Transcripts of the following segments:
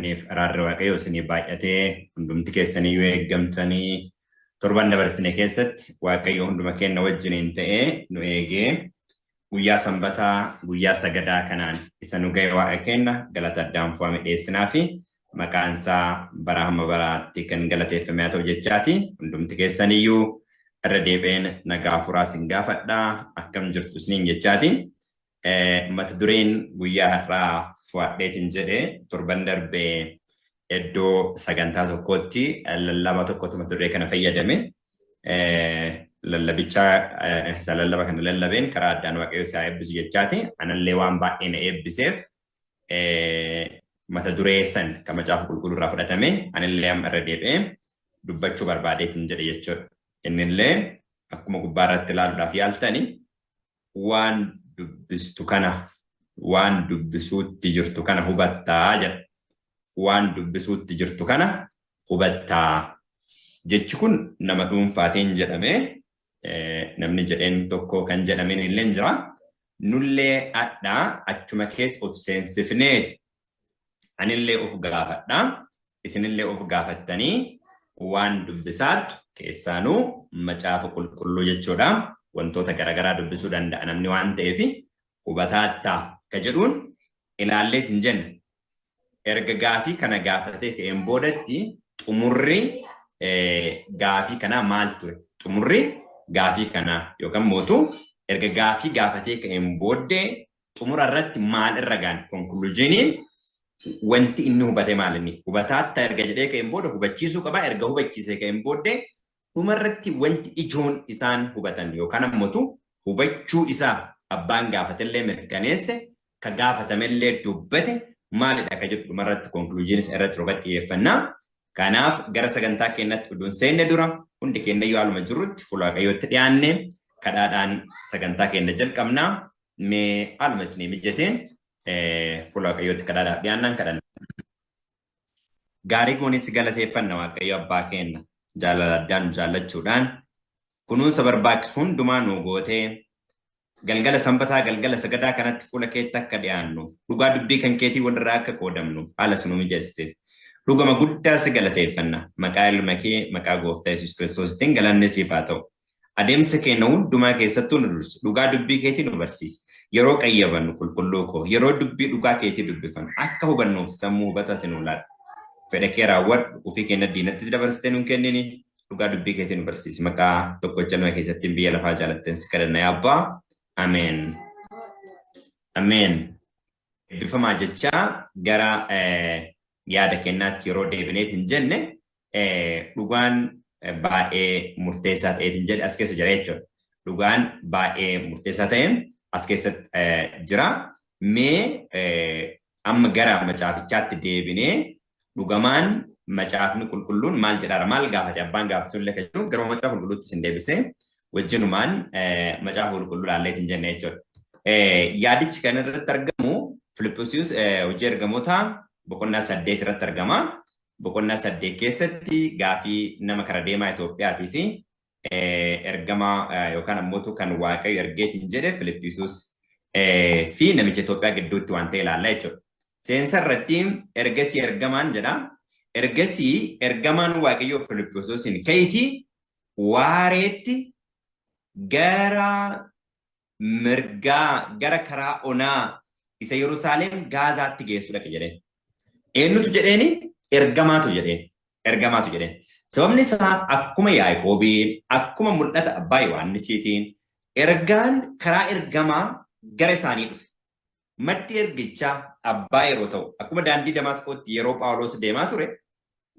Ayyaanniif araarri Waaqayyoo isinii baay'atee hundumti keessaniyyuu eeggamtanii torban dabarsine keessatti Waaqayyo hunduma keenya wajjiniin ta'ee nu eegee guyyaa sanbataa guyyaa sagadaa kanaan isa nu ga'e Waaqa keenya galata addaan fo'ame dhiyeessinaa fi maqaan isaa bara hamma baraatti kan galateeffame haa ta'u jechaati. Hundumti keessaniyyuu irra deebi'een nagaa hafuuraa isin gaafadhaa akkam jirtu isiniin jechaati. Mata dureen guyyaa har'aa fo'adheetiin jedhe torban darbee iddoo sagantaa tokkootti lallaba tokkotu mata duree kana fayyadame. Lallabicha isa lallaba kana lallabeen karaa addaan Waaqayyo isaa eebbisu jechaati. Anallee waan baay'ee na eebbiseef mata duree san kan macaafa qulqulluu irraa fudhatame anillee amma irra deebi'ee dubbachuu barbaadeetiin jedhe jechuudha. Innillee akkuma gubbaa irratti ilaaluudhaaf yaaltani waan dubbistu kana waan dubbisuutti jirtu kana hubattaa jedha. Waan dubbisuutti jirtu kana hubattaa. Jechi kun nama dhuunfaatiin jedhame namni jedheen tokko kan jedhameen illee jira. Nullee adhaa achuma keessa of seensifneeti. Anillee of gaafadha. Isinillee of gaafattanii waan dubbisaattu keessaanuu macaafa qulqulluu jechuudha. Wantoota garaagaraa dubbisuu danda'a namni waan ta'eef hubataattaa ka jedhuun ilaalleet hin jenne. Erga gaafii kana gaafatee ka'een boodatti xumurri gaafii kanaa maal ture? Xumurri gaafii kanaa yookaan mootu erga gaafii gaafatee ka'een booddee xumura irratti maal irra gaan? Konkuluujiiniin wanti inni hubate maal inni? Hubataatta erga jedhee ka'een booda hubachiisuu qaba. Erga hubachiisee ka'een booddee dhuma irratti wanti ijoon isaan hubatan yookaan ammoo hubachuu isaa abbaan gaafatellee mirkaneesse ka gaafatamellee dubbate maalidha ka jedhu dhuma irratti konkuluujiinis irratti roga xiyyeeffannaa. Kanaaf gara sagantaa keenyatti utuu hin seenne dura hundi keenya haaluma jirrutti fuula Waaqayyootti dhiyaanne kadhaadhaan sagantaa keenya jalqabnaa. Mee haaluma isinii mijateen fuula Waaqayyootti kadhaadhaaf dhiyaannaan kadhanna. Gaarii goonis galateeffanna Waaqayyo abbaa keenya jaalala addaan nu jaallachuudhaan kunuunsa barbaachisu hundumaa nu gootee galgala sanbataa galgala sagadaa kanatti fuula keetti akka dhiyaannuuf dhugaa dubbii kan keetii walirraa akka qoodamnuuf haala sinuu mijeessiteef dhugama guddaa si galateeffanna maqaa ilma kee maqaa gooftaa Yesuus Kiristoositiin galanni siif haa ta'u. Adeemsa keenya hundumaa keessattuu nu dursi dhugaa dubbii keetii nu barsiisi. Yeroo qayyabannu qulqulluu koo yeroo dubbii dhugaa keetii dubbifannu akka hubannuuf sammuu hubatati nu laadhu. Fedha kee raawwadhu ofii keenya diinatti dabarsitee nu kennini dhugaa dubbii keetii nu barsiisi. Maqaa tokkicha ilma keessatti biyya lafaa jaalatteen si kadhanna yaa abbaa. Ameen. Ameen. Eebbifamaa jechaa gara yaada kennaatti yeroo deebineet hin jenne dhugaan baay'ee murteessaa ta'eet hin jedhe as keessa jira jechuudha. Dhugaan baay'ee murteessaa ta'e as keessatti jira. Mee amma gara macaafichaatti deebinee dhugamaan macaafni qulqulluun maal jedhaara maal gaafate abbaan gaafatu illee kan jiru gara macaafa qulqulluutti isin deebisee wajjinumaan macaafa qulqulluu laalleet hin jenne jechuudha. Yaadichi kan irratti argamu Filiphisius hojii ergamootaa boqonnaa 8 irratti argama. Boqonnaa 8 keessatti gaafii nama kara deemaa Itoophiyaatii fi ergamaa yookaan ammoo kan Waaqayyo ergeetiin jedhe Filiphisius fi namicha Itoophiyaa gidduutti waan ta'e ilaalla jechuudha. Seensa irratti ergasii ergamaan jedha. Ergasii ergamaan Waaqayyoo Filiphisiusiin ka'iitii waareetti gara mirgaa gara karaa onaa isa Yerusaalem Gaazaatti geessu dhaqe jedheen. Eenyutu jedheeni? Ergamaatu jedheen. Ergamaatu jedheen. Sababni isaa akkuma Yaaqoobiin, akkuma mul'ata abbaa Yohaannisiitiin ergaan karaa ergamaa gara isaanii dhufe. Maddi ergichaa abbaa yeroo ta'u, akkuma daandii Damaasqootti yeroo Phaawulos deemaa ture,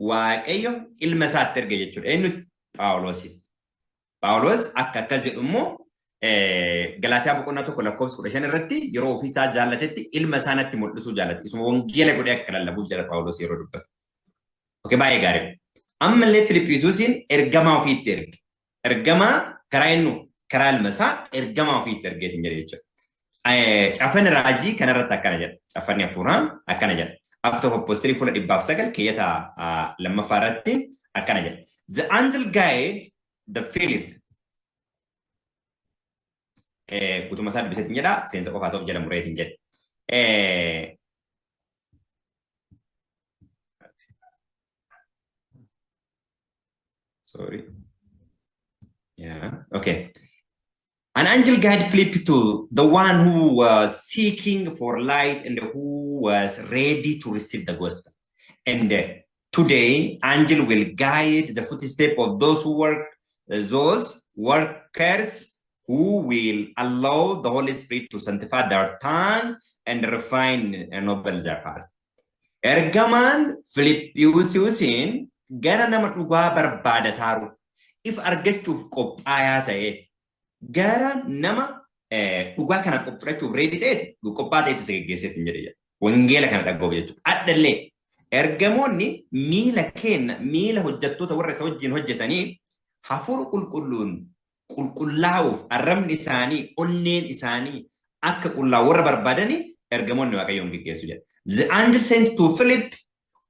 Waaqayyo ilma isaatti erge jechuudha. Eenyutti? Phaawulositti. Phaawulos akka akkas jedhu immoo Galaatiyaa boqonnaa 1 lakkoofsa 15 irratti yeroo ofii isaa jaallatetti ilma isaa natti mul'isuu jaallate. Isuma wangeela godhee akka lallabuuf jedha Phaawulos yeroo dubbatu. Okey baay'ee gaarii. Ammallee Filiphisiusiin ergamaa ofiitti erge. Ergamaa karaa eenyu? Karaa ilma isaa ergamaa ofiitti ergeetiin jedhe jechuudha. Caaffanni raajii kanarratti akkana jedha. Caaffanni hafuuraa akkana jedha. Act of Apostles fuula 109 keeyyata lammaffaa irratti akkana jedha. The angel guide the Philip guutummaa isaa dubbiseetiin jedha seensa qofaa ta'uuf jala mureetiin jedha. Sorry. Yeah, okay. An angel guided Philip to the one who was seeking for light and who was ready to receive the gospel. And today, angel will guide the footstep of those who work, those workers who will allow the Holy Spirit to sanctify their tongue and refine and noble their heart. Ergamaan Filiphiyuusiin gara nama dhugaa barbaadataa if argachuuf qophaayaa ta'e, gara nama dhugaa kana fudhachuuf ready ta'e, qophaa ta'etti isa geggeesseetti hin jedhe. Wangeela kana dhaga'uuf jechuudha. Addallee ergamoonni miila kenna, miila hojjettoota warra isa wajjin hojjetanii, hafuura qulqulluun qulqullaa'uuf, arrabni isaanii, onneen isaanii akka qullaa'u warra barbaadanii ergamoonni Waaqayyoon geggeessu jedha. The angel sent to Philip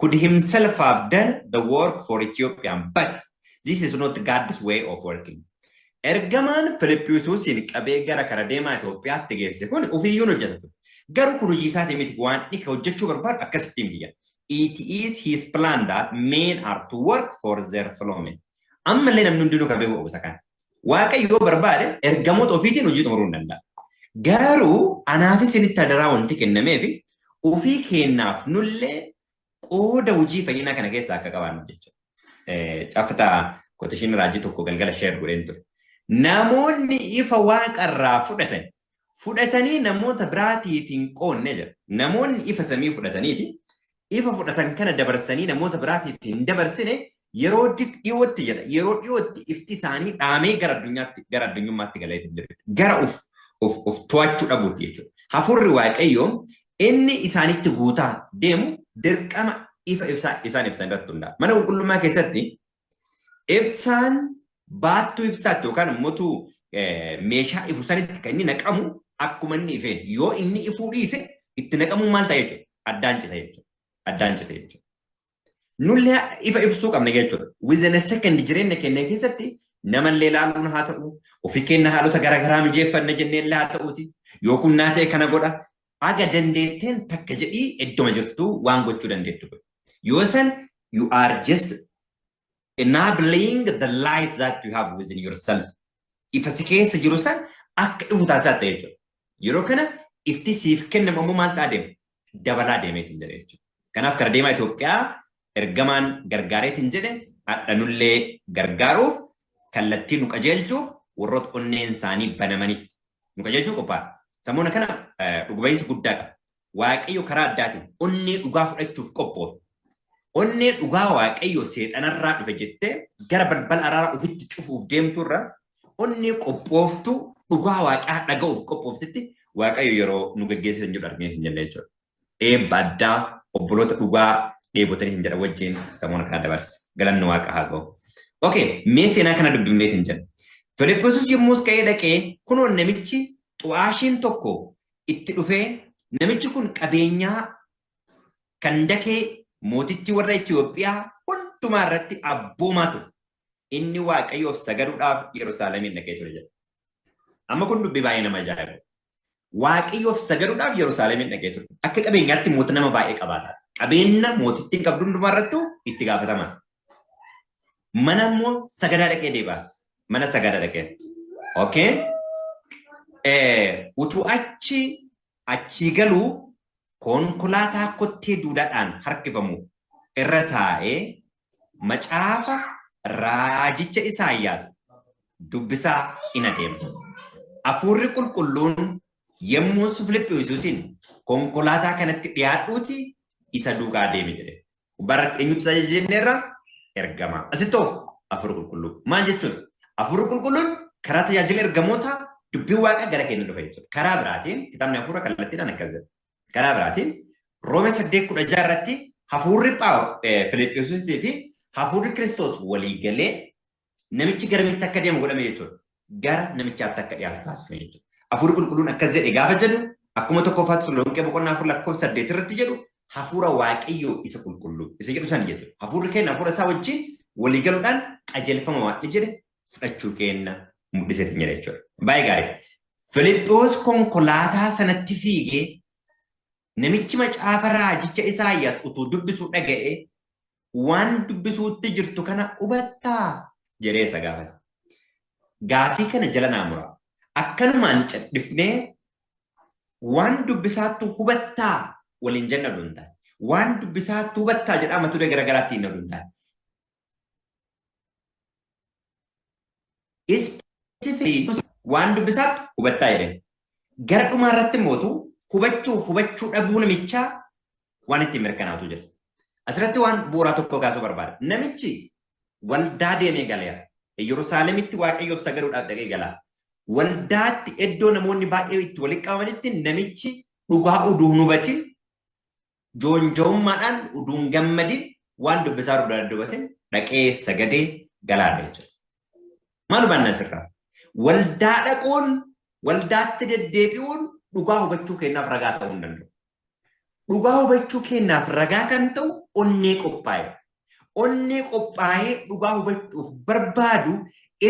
could himself have done the work for Ethiopian, but this is not God's way of working. Ergamaan Filiphiyuusiin qabee gara kara deemaa Itoophiyaatti geesse kun ofiiyyuu hojjeta ture. Garuu kun hojii isaatii miti, waan inni hojjechuu barbaadu akkasitti miti jedha. It is his plan that men are to work for their fellow men. Ammallee namni hundinuu kan beeku isa kana. Waaqayyo yoo barbaade ergamoota ofiitiin hojii xumuruu hin danda'a. Garuu anaafis isinitti adaraa wanti kennameefi ofii keenyaaf nullee qooda hojii fayyinaa kana keessaa akka qabaannu jechuudha. Caaffata quotation raajii tokko galgala share godheen ture. Namoonni ifa waaqarraa fudhatan fudhatanii namoota biraatiif hin qoonne jedha. Namoonni ifa samii fudhataniiti ifa fudhatan kana dabarsanii namoota biraatiif hin dabarsine, yeroo dhiyootti jedha. Yeroo dhiyootti ifti isaanii dhaamee gara addunyaatti, gara addunyummaatti galee jira. Gara of to'achuu dhabuuti jechuudha. Hafuurri Waaqayyoo inni isaanitti guutaa deemu dirqama ifa ibsaa isaan ibsan irratti hundaa'a. Mana qulqullummaa keessatti ibsaan baattuu ibsaatti yookaan immoo meeshaa ifu sanitti kan inni naqamu akkuma inni ifeen, yoo inni ifuu dhiise itti naqamuun maal ta'a jechuudha? Addaan cita jechuudha. Addaan cita jechuudha. Nullee ifa ibsuu qabna jechuudha. Within a second jireenya keenya keessatti namallee ilaaluun haa ta'u, ofii keenya haalota garaagaraa mijeeffanna jennee haa ta'uuti. Yoo kun naa ta'e kana godha. Aga dandeetteen takka jedhii iddoma jirtu waan gochuu dandeettu godhu. Yoo san you are just enabling the light that you have within yourself. Ifa si keessa jiru san akka ifu taasisaa ta'e jechuudha. Yeroo kana ifti siif kennamu ammoo maal ta'a deema? Dabalaa deemeetiin jedhe jechuudha. Kanaaf kara deemaa Itoophiyaa ergamaan gargaareetiin jedhe, hadhanullee gargaaruuf, kallattii nu qajeelchuuf, warroota onneen isaanii banamanitti nu qajeelchuu qophaa'a. Sammuna kana dhuguba'iinsa guddaa qaba. Waaqayyo karaa addaatiin onnee dhugaa fudhachuuf qophoof. Onnee dhugaa Waaqayyo seexanarraa dhufe jettee gara balbala araaraa ofitti cufuuf deemturra, onnee qophooftuu dhugaa Waaqaa dhaga'uuf qophooftitti Waaqayyo yeroo nu geggeessan jedhu argine hin jenne jechuudha. Eebba addaa obboloota dhugaa dheebotanii hin jedhan wajjin sammuna kana dabarse. Galanni Waaqa haa ga'u. Okay, mee seenaa kana dubbifneet hin jedhu. Filiphisius yommus ka'ee dhaqee, kunoo namichi xu'aashiin tokko itti dhufee, namichi kun qabeenyaa kan dakee mootichi warra Itoophiyaa hundumaa irratti abboomaa ture. Inni Waaqayyoof sagaduudhaaf Yerusaalemiin dhaqee ture jedha. Amma kun dubbii baay'ee nama ajaa'ibu. Waaqayyoof sagaduudhaaf Yerusaalemiin dhaqee ture. Akka qabeenyaatti moota nama baay'ee qabaata. Qabeenya mootittiin qabdu hundumaa irrattuu itti gaafatama. Mana immoo sagadaa dhaqee deebi'a. Mana sagadaa dhaqee. Okay. Utuu achi achii galuu konkolaataa kottee duudhaadhaan harkifamu irra taa'ee macaafa raajicha Isaayyaas dubbisaa in adeema. Hafuurri qulqulluun yommuu Filiphisiusiin, "Konkolaataa kanatti dhiyaadhuuti isa duukaa deemi," jedhe. Gubbaarratti eenyutu isa jenneerra? Ergama. Asittoo hafuurri qulqulluu. Maal jechuudha? Hafuurri qulqulluun karaa tajaajila ergamootaa dubbiin Waaqaa gara keenya dhufa jechuudha. Karaa biraatiin kitaabni hafuura kallattiidhaan akkas jedha. Karaa biraatiin Roome 8:16 irratti hafuurri Filiphisiusii fi hafuurri Kiristoos walii galee namichi garamitti akka deemu godhame jechuudha. Gara namichaatti akka dhiyaatu taasifame jechuudha. Hafuurri qulqulluun akkas jedhe gaafa jennu, akkuma 1ffaa Tasalonqee boqonnaa 4 lakkoofsa 8 irratti jedhu, hafuura Waaqayyoo isa qulqulluu isa jedhu san jechuudha. Hafuurri keenya hafuura isaa wajjin walii galuudhaan qajeelfama Waaqni jedhe fudhachuu keenya mul'iseetiin jedha jechuudha. Baay'ee gaarii. Filiphos konkolaataa sanatti fiigee namichi macaafa raajicha Isaayyaas utuu dubbisuu dhaga'e, "Waan dubbisuutti jirtu kana hubattaa?" Jedhee isa gaafate. Gaafii kana jala naa muraa. Akkanumaan cadhifnee waan dubbisaattu hubattaa waliin jenna oduu hin taane. Waan dubbisaattu hubattaa jedhaa mata duree garaagaraatti hin oduu hin taane. Waan dubbisaattu hubattaa jedheen. Gara dhumaa irratti mootu hubachuuf hubachuu dhabuu namichaa waan ittiin mirkanaa'utu jira. Asirratti waan bu'uuraa tokko kaasuu barbaada. Namichi waldaa deemee galeera. Yerusaalemitti Waaqayyoof sagaduudhaaf dhaqee gala. Waldaatti iddoo namoonni baay'ee itti walitti qabamanitti namichi dhugaa uduu hin hubatin, joonja'ummaadhaan uduu hin gammadin, waan dubbisaa jiru duddubatin dhaqee sagadee galaadha jechuudha. Maal hubanna asirraa? Waldaa dhaquun, waldaatti deddeebi'uun dhugaa hubachuu keenyaaf ragaa ta'uu hin danda'u. Dhugaa hubachuu keenyaaf ragaa kan ta'u onnee qophaa'e. Onnee qophaa'ee dhugaa hubachuuf barbaadu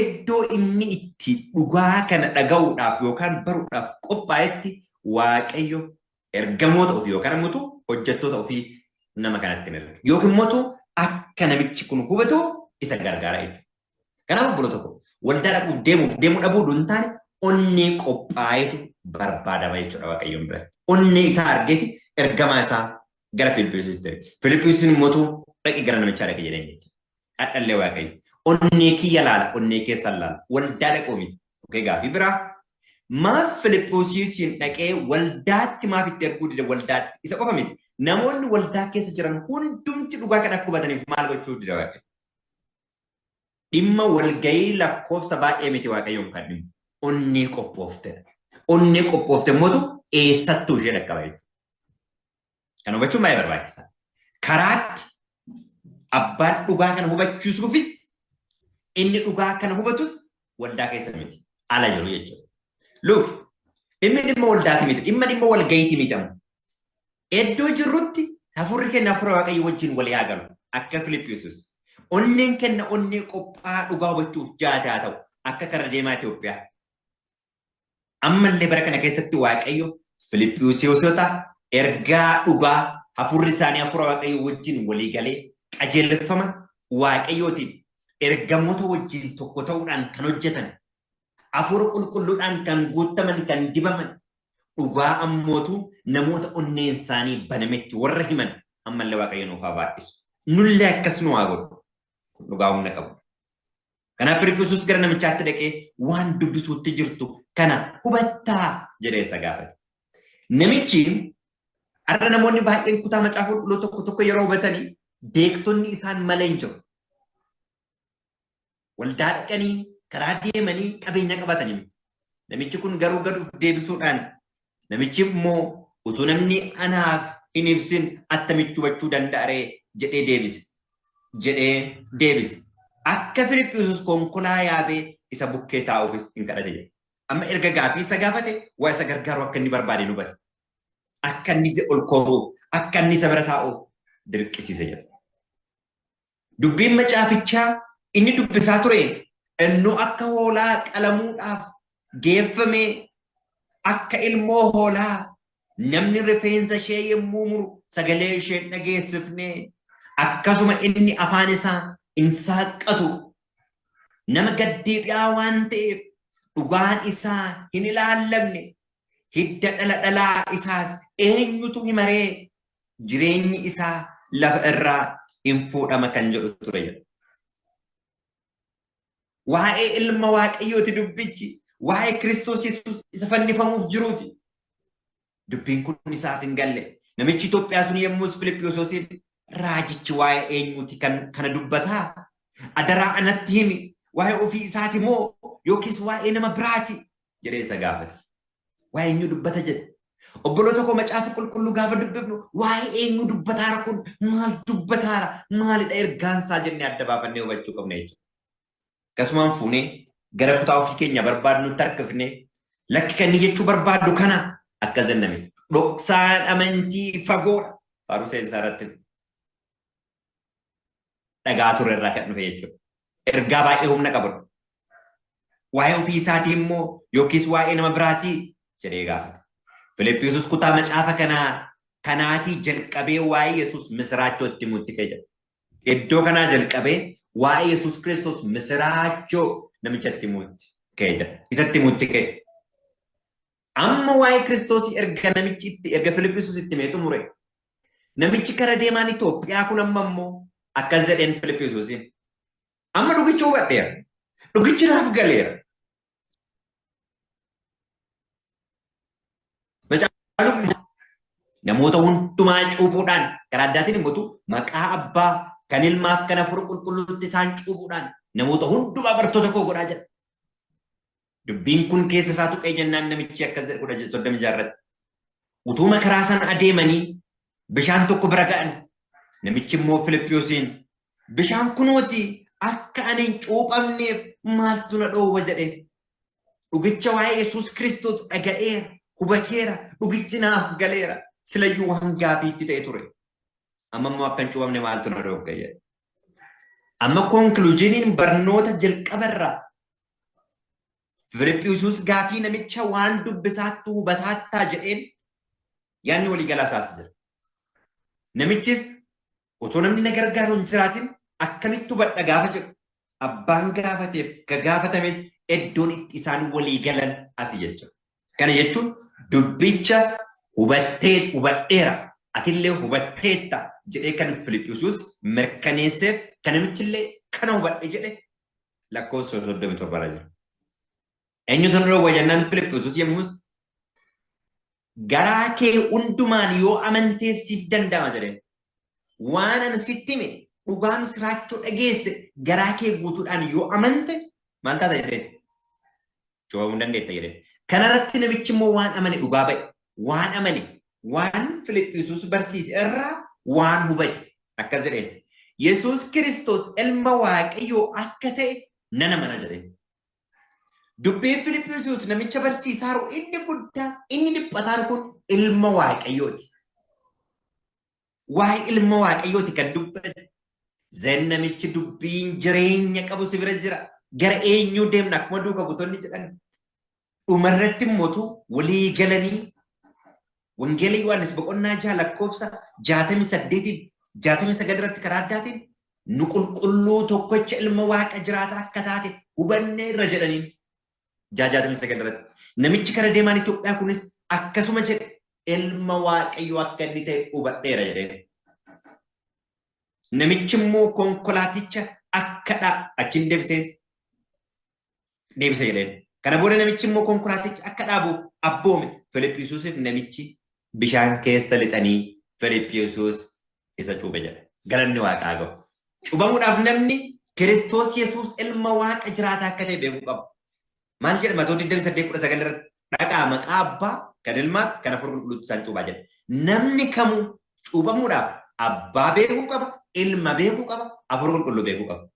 iddoo inni itti dhugaa kana dhaga'uudhaaf yookaan baruudhaaf qophaa'etti Waaqayyo ergamoota ofii yookaan immoo hojjettoota ofii nama kanatti hin erga. Yookiin immoo akka namichi kun hubatuuf isa gargaara jechuudha. Kanaaf obboloota koo waldaa dhaquuf deemuuf deemuu dhabuu hin taane onnee qophaa'etu barbaadama jechuudha Waaqayyoon biratti. Onnee isaa argeeti ergamaa isaa gara Filiphisiusitti erge. Filiphisiusin immoo dhaqi gara namichaa dhaqi jedheen jechuudha. Dhadhallee Waaqayyo. Onnee kiyya laala, onnee keessan laala. Waldaa dhaquu miti. Okee, gaafii biraa. Maaf Filiphisiusiin dhaqee waldaatti maaf itti erguu dide waldaatti? Isa qofa miti. Namoonni waldaa keessa jiran hundumti dhugaa kan akka hubataniif maal gochuu dide Waaqayyo? Dhimma walgayii lakkoofsa baay'ee miti Waaqayyoon kan dhimmu. Onnee qophooftedha. Onnee qophoofte immoo eessattuu ishee dhaqqaba jechuudha. Kan hubachuun baay'ee barbaachisaadha. Karaatti abbaan dhugaa kana hubachiisuufis inni dhugaa kana hubatus waldaa keessa miti. Ala jiru jechuudha. Look, dhimmi dhimma waldaati miti. Dhimma dhimma walgayiiti miti amma. Iddoo jirrutti hafuurri keenya hafuura Waaqayyo wajjin walii haa galu. Akka Filiphisius. Onneen kenna onnee qophaa'aa dhugaa hubachuuf jaate haa ta'u. Akka karra deemaa Itoophiyaa. Ammallee bara kana keessatti Waaqayyo Filiphisiyoosota ergaa dhugaa hafuurri isaanii hafuura Waaqayyo wajjin walii galee qajeelfama Waaqayyootiin ergamoota wajjin tokko ta'uudhaan kan hojjetan, hafuura qulqulluudhaan kan guuttaman, kan dibaman, dhugaa ammootu namoota onneen isaanii banametti warra himan ammallee Waaqayyo nuuf haa baay'isu. Nullee akkas nu haa godhu. Kun dhugaa humna qabu. Kanaaf Filiphisius gara namichaatti dhaqee waan dubbisuutti jirtu kana hubattaa jedhee isa gaafate. Namichi har'a namoonni baay'een kutaa macaafa qulqulluu tokko tokko yeroo hubatanii beektonni isaan malee hin jiru. Waldaa dhaqanii karaa deemanii qabeenya qabatanii miti. Namichi kun garuu gad of deebisuudhaan namichi immoo utuu namni anaaf hin ibsin attamitti hubachuu danda'a ree jedhee deebise. Jedhee deebise. Akka Filiphisius konkolaa yaabee isa bukkee taa'uufis hin kadhate jedhe. Amma erga gaafii isa gaafate waa isa gargaaru akka inni barbaade hubate. Akka inni ol koruuf, akka inni isa bira taa'uuf dirqisiise jedha. Dubbiin macaafichaa inni dubbisaa ture innoo akka hoolaa qalamuudhaaf geeffamee, akka ilmoo hoolaa namni rifeensa ishee yommuu muru sagalee ishee hin dhageessifne, akkasuma inni afaan isaa hin saaqqatu, nama gaddeebi'aa waan ta'eef dhugaan isaa hin ilaallamne, hidda dhala dhalaa isaas eenyutu himaree, jireenyi isaa lafa irraa in fuudhama kan jedhu ture jedha. Waa'ee ilma Waaqayyooti dubbichi, waa'ee Kiristoos Yesuus isa fannifamuuf jiruuti. Dubbiin kun isaaf hin galle. Namichi Itoophiyaa sun yommus Filiphiyuusiin raajichi waa'ee eenyuuti kan kana dubbataa? Adaraa anatti himi, waa'ee ofii isaati moo yookiis waa'ee nama biraati? Jedhee isa gaafate. Waa'ee eenyuu dubbata jedhe. Obboloota koo, macaafa qulqulluu gaafa dubbifnu waa'ee eenyuu dubbataara, kun maal dubbataara, maalidha ergaansaa jennee adda baafannee hubachuu qabna jechuudha. Akkasumaan fuunee gara kutaa ofii keenya barbaadnutti harkifnee lakki kan inni jechuu barbaadu kana akka jenname. Dhoksaan amantii fagoodha. Faaruu seensaa irratti dhagaa ture irraa kan dhufe jechuudha. Ergaa baay'ee humna qabudha. Waa'ee ofii isaatii immoo yookiis waa'ee nama biraatii jedhee gaafate. Filiphisius kutaa macaafa kanaa kanaatii jalqabee waa'ee Yesuus misiraachoo itti himuutti ka'e jedha. Iddoo kanaa jalqabee Waa'ee Yesuus Kiristoos misiraachoo namichatti himuutti ka'e jedha. Isatti himuutti ka'e. Amma waa'ee Kiristoos erga namichi itti erga Filiphisuus itti himee xumure. Namichi kara deemaan Itoophiyaa kun amma immoo akkas jedheen Filiphisuusiin. Amma dhugicha hubadheera. Dhugichi naaf galeera. Namoota hundumaa cuuphuudhaan karaa addaatiin immoo maqaa abbaa kan ilmaaf kan hafuura qulqulluutti isaan cuuphuudhaan namoota hundumaa bartoota koo godhaa jedha. Dubbiin kun keessa isaa tuqee jennaan namichi akkas jedhe 36 irratti. Utuuma karaa sana adeemanii bishaan tokko bira ga'an namichi immoo Filiphiyuusiin bishaan kunooti akka ani hin cuuphamneef maaltu na dhoowwa jedhe. Dhugicha waa'ee Yesuus Kiristoos dhaga'eera, hubateera, dhugichi naaf galeera. Silayyuu waan gaafii itti ta'e ture. Amma immoo akka hin cuuphamne maaltu na dhoowwa jedhe. Amma konkluuziniin barnoota jalqabarraa Filiphiyuus gaafii namicha waan dubbisaattu hubataattaa jedheen yaadni waliigalaa isaas jira. Namichis otoo namni na gargaaru hin jiraatin akkamitti hubadha gaafa jedhu abbaan gaafateef ka gaafatames iddoon itti isaan walii galan asi jechuudha. Kana jechuun dubbicha hubattee hubadheera atillee hubatteetta jedhee kan Filiphiyuus mirkaneesseef kan namichillee kana hubadhe jedhe lakkoofsa 37 irra jira. Eenyutu nu dhowwa jennaan Filiphiyuus yommus garaa kee hundumaan yoo amanteef siif danda'ama jedheen. Waan ani sitti hime dhugaa misiraachoo dhageesse garaa kee guutuudhaan yoo amante maal taata jedheen. Cuuphamuu dandeetta jedheen. Kanarratti namichi immoo waan amane dhugaa ba'e. Waan amane waan Filiphiyuus barsiise irraa waan hubate akkas jedheen. Yesuus Kiristoos ilma Waaqayyoo akka ta'e nan amana jedheen. Dubbiin Filiphisius namicha barsiisaaru inni guddaan inni dhiphataaru kun ilma Waaqayyooti. Waa'ee ilma Waaqayyooti kan dubbate. Zen namichi dubbiin jireenya qabu si bira jira. Gara eenyuu deemna akkuma duuka buutonni jedhan. Dhumarratti immoo walii galanii Wangeela Yohaannis boqonnaa 6 lakkoofsa 68 69 irratti karaa addaatiin nu qulqulluu tokkocha ilma waaqa jiraataa akka taate hubannee irra jedhaniin 69 irratti. Namichi kara deemaan Itoophiyaa kunis akkasuma jedhe ilma waaqayyoo akka inni ta'e hubadheera jedheen. Namichi immoo konkolaaticha akka dha achiin deebisee deebise jedheen. Kana booda namichi immoo konkolaaticha akka dhaabuuf abboome. Filiphisiusiif namichi bishaan keessa lixanii Filiphisius isa cuuphe jedha. Galanni Waaqaa ga'u. Cuubamuudhaaf namni Kiristoos Yesuus ilma Waaqa jiraataa akka ta'e beekuu qaba. Maal jedha Matoota 28:19 irratti dhaqaa maqaa abbaa kan ilmaa kan hafuura qulqulluutti isaan cuuphaa jedha. Namni kamuu cuubamuudhaaf abbaa beekuu qaba, ilma beekuu qaba, hafuura qulqulluu beekuu qaba.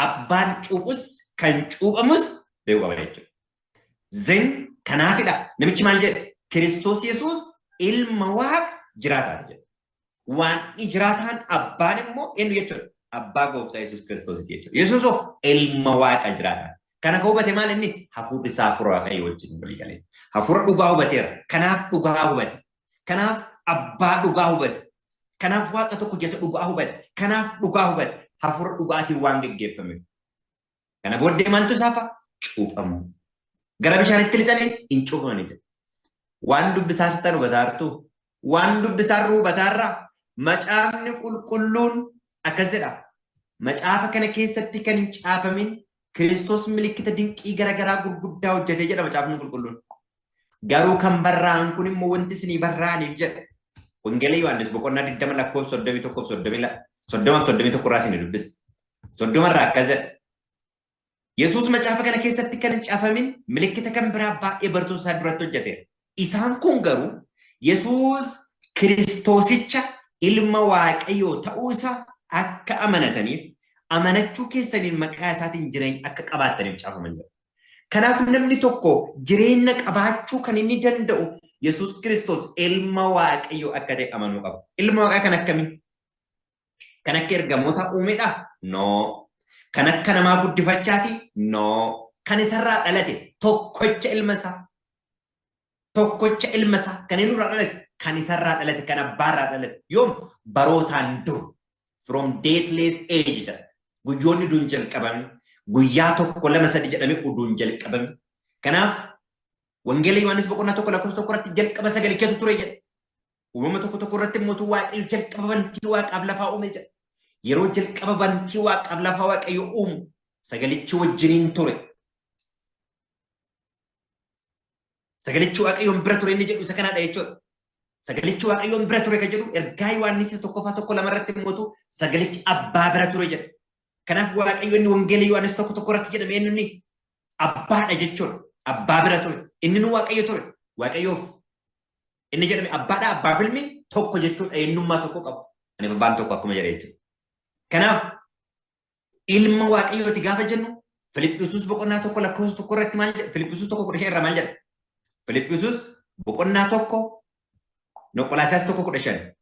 Abbaan cuuphus kan cuuphamus beekuu qaba jechuudha. Zen kanaafidha. Namichi maal jedhe? Kiristoos Yesuus ilma Waaqa jiraataati jedhe. Waaqni jiraataan abbaan immoo eenyu jechuudha? Abbaa gooftaa Yesuus Kiristoos jechuudha. Yesuus hoo ilma Waaqa jiraataati. Kana kan hubate maal inni? Hafuurri isaa hafuura Waaqayyoo wajjin walii galee. Hafuura dhugaa hubateera. Kanaaf dhugaa hubate. Kanaaf abbaa dhugaa hubate. Kanaaf Waaqa tokko keessa dhugaa hubate. Kanaaf dhugaa hubate. Hafuura dhugaatiin waan geggeeffameef. Kana booddee maaltu isaaf hafa? Cuuphamuu. Gara bishaanitti lixanii hin cuuphamanii jedha. Waan dubbisaa turtan hubataa jirtuu? Waan dubbisaa jirru hubataarraa? Macaafni qulqulluun akkas jedha. Macaafa kana keessatti kan hin caafamin Kiristoos milikkita dinqii garaagaraa gurguddaa hojjetee jedha macaafni qulqulluun. Garuu kan barraa'an kun immoo wanti isinii barraa'aniif jedha. Wangeela Yohaannis boqonnaa 20 lakkoofsa 31 32 31 irraa isinii dubbisa. 30 irraa akkas jedha. Yesuus macaafa kana keessatti kan hin caafamin milikkita kan biraa baay'ee bartoota isaa duratti hojjeteera. Isaan kun garuu Yesuus Kiristoosicha ilma Waaqayyoo ta'uu isaa akka amanataniif amanachuu keessaniin maqaa isaatiin jireenya akka qabaattaniif caafaman jedha. Kanaaf namni tokko jireenya qabaachuu kan inni danda'u Yesuus Kiristoos ilma Waaqayyoo akka ta'e amanuu qaba. Ilma Waaqaa kan akkamii? Kan akka ergamoota uumedha? No. Kan akka namaa guddifachaati? No. Kan isarraa dhalate tokkocha ilma isaa. Tokkocha ilma isaa kan inni irraa dhalate kan isarraa dhalate kan abbaarraa dhalate yoom barootaan dur from deathless age jedha. Guyyoonni utuu hin jalqabamin, guyyaa tokko lama sadi jedhamee utuu hin jalqabamin. Kanaaf Wangeela Yohaannis boqonnaa 1 lakkoofsa 1 irratti jalqaba sagalichatu ture jedha. Uumama tokko tokko irratti immoo Waaqayyo jalqaba bantii waaqaaf lafaa uume jedha. Yeroo jalqaba bantii waaqaaf lafaa Waaqayyo uumu sagalichi wajjiniin ture. Sagalichi Waaqayyoon bira ture inni jedhu isa kanaadha jechuudha. Sagalichi Waaqayyoon bira ture kan jedhu ergaa Yohaannis tokkoffaa tokko lama irratti immoo sagalichi abbaa bira ture jedha. Kanaaf Waaqayyo inni wangeela Yohaannis tokko tokko irratti jedhame eenyu inni abbaadha jechuudha. Abbaa bira ture. Inni nu Waaqayyo ture. Waaqayyoof inni jedhame abbaadha abbaaf ilmi tokko jechuudha eenyummaa tokko qabu. Ani abbaan tokko akkuma jedhe jechuudha. Kanaaf Ilma Waaqayyooti gaafa jennu Filiphisius boqonnaa 1 lakkoofsa 1 irratti maal jedha? Filiphisius 1:15 irraa maal jedha? Filiphisius boqonnaa 1 no Qolaasiyaas 1:15.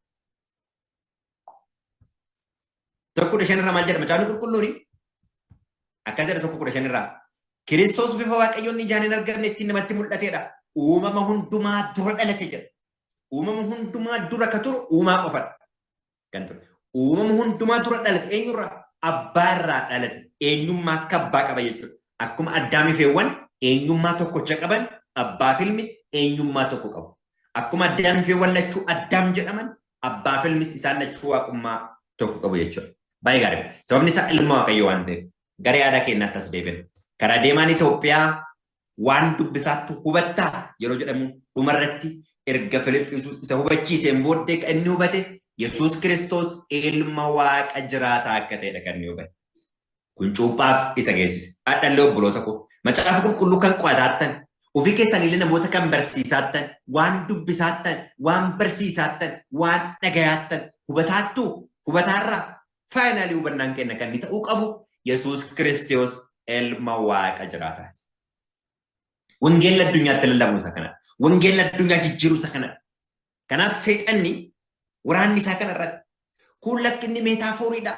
1:15 irraa maal jedha? Macaafni Qulqulluuni akkas jedha 1:15 irraa. Kiristoos bifa Waaqayyoon ijaan hin argamne ittiin namatti mul'ateedha. Uumama hundumaa dura dhalate jedha. Uumama hundumaa dura ka turu uumaa qofadha. Kan ture. Uumama hundumaa dura dhalate eenyurraa? Abbaa irraa dhalate. Eenyummaa akka abbaa qaba jechuudha. Akkuma Addaamii fi Hewwan eenyummaa tokkocha qaban, abbaa fi ilmi eenyummaa tokko qabu. Akkuma Addaamii fi Hewwan lachuu Addaam jedhaman, abbaa fi ilmis isaan lachuu waaqummaa tokko qabu jechuudha. Baay'ee gaariidha. Sababni isaa ilma Waaqayyoo waan ta'eef. Gara yaada keenyaatti as deebina. Karaa deemaan Itoophiyaa waan dubbisaattu hubattaa yeroo jedhamu dhumarratti erga Filiphisius isa hubachiiseen booddee kan inni hubate Yesuus Kiristoos ilma Waaqa jiraataa akka ta'edha kan inni hubate. Kun cuuphaaf isa geessise. Hadhallee obboloota koo macaafa qulqulluu kan qo'ataattan ofii keessaniillee namoota kan barsiisaattan waan dubbisaattan waan barsiisaattan waan dhagayaattan hubataattuu hubataarraa faayinaalii hubannaan kenna kan inni ta'uu qabu Yesuus Kiristoos ilma Waaqa jiraataati. Wangeelli addunyaatti lallabu isa kanadha. Wangeelli addunyaa jijjiiru isa kanadha. Kanaaf seexanni waraanni isaa kana irratti kun lakki inni meetaafooriidha.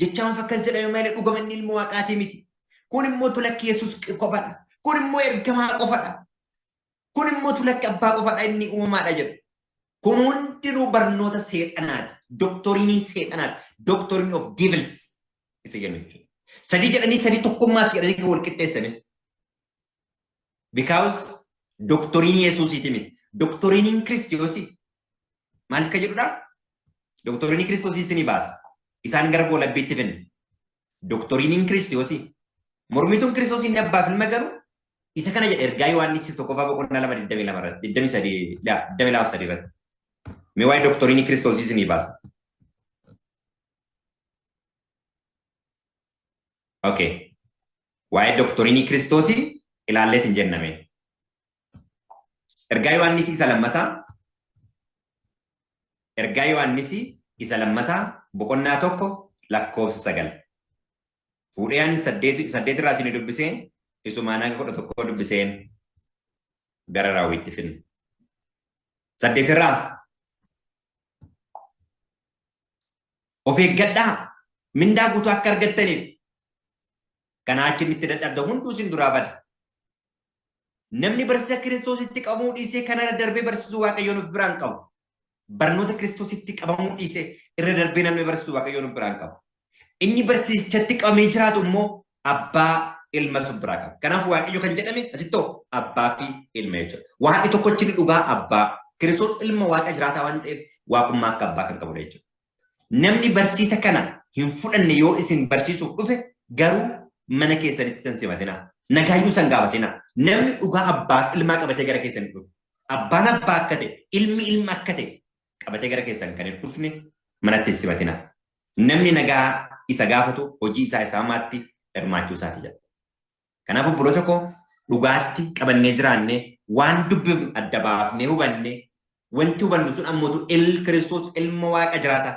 Jechaan akkas jedhame malee dhugama inni ilma Waaqaatii miti. Kun immoo lakki Yesuus qofadha. Kun immoo ergamaa qofadha. Kun immoo lakki abbaa qofadha inni uumamaadha jedhu. Kun hundinuu barnoota seexanaati. Doktoriinii seexanaati. Doctrine of devils isa jennu jechuudha. Sadii jedhanii sadii tokkummaati jedhanii kan wal qixxeessanis. Because doktoriinii Yesuusiiti miti. Doktoriiniin Kiristoosii. Maal akka jedhudha? Doktoriinii Kiristoosii isinii baasa. Isaan gara goolabbiitti finna. Doktoriiniin Kiristoosii. Mormituun Kiristoosii inni abbaaf ilma garuu isa kana jedha ergaa Yohaannis tokkoffaa boqonnaa 2 22 irratti 23 22 3 irratti. Mee waa'ee doktoriinii Kiristoosii isinii baasa. Okay. Waa'ee doktoriinii Kiristoosii ilaalleet hin jenname. Ergaa Yohaannis isa lammataa Ergaa Yohaannis isa lammataa boqonnaa 1 lakkoofsa 9. Fuudhee ani 8 irraa isin dubbiseen isumaan hanga 11 dubbiseen gara raawwiitti finna. 8 irraa of eeggadhaa mindaa guutuu akka argattaniif kanaa achi inni itti dadhabda hunduu isin duraa bada. Namni barsiisa Kiristoositti qabamuu dhiisee kanarra darbee barsiisuu Waaqayyoon of biraan qabu. Barnoota Kiristoositti qabamuu dhiisee irra darbee namni barsiisu Waaqayyoon of biraan qabu. Inni barsiisichatti qabamee jiraatu immoo abbaa ilma of biraa qaba. Kanaaf Waaqayyo kan jedhame asittoo abbaa fi ilma jechuudha. Waaqni tokkochi inni dhugaa abbaa. Kiristoos ilma Waaqa jiraataa waan ta'eef waaqummaa akka abbaa kan qabudha jechuudha. Namni barsiisa kana hin fudhanne yoo isin barsiisuuf dhufe garuu mana keessanitti san simatinaa. Nagaayyuu san gaafatinaa. Namni dhugaa abbaa fi ilmaa qabatee gara keessanitti dhufe. Abbaan abbaa akka ta'e, ilmi ilma akka ta'e qabatee gara keessan kan hin dhufne manatti hin simatinaa. Namni nagaa isa gaafatu hojii isaa isa hamaatti hirmaachuu isaati jedha. Kanaaf obboloota koo dhugaatti qabannee jiraannee waan dubbifnu adda baafnee hubannee wanti hubannu sun ammootu il Kiristoos ilma Waaqa jiraata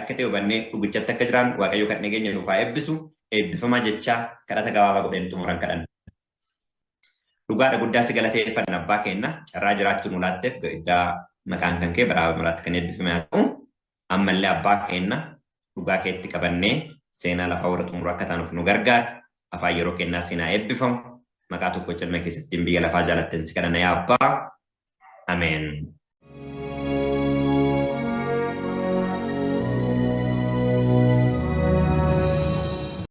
akka ta'e hubannee dhugichatti akka jiraannu Waaqayyo kan dhageenya nuuf haa eebbisu eebbifamaa jechaa kadhata gabaabaa godheen xumuran kadhanna. Dhugaadha guddaa si galateeffanna abbaa keenna carraa jiraachuu nu laatteef iddaa maqaan kan kee baraa baraatti kan eebbifame haa ta'u. Ammallee abbaa keenna dhugaa keetti qabannee seenaa lafaa warra xumuru akka taanuuf nu gargaari. Afaan yeroo kennaa siin haa eebbifamu. Maqaa tokkocha ilma keessattiin biyya lafaa jaalatteen si kadhanna yaa abbaa. Ameen.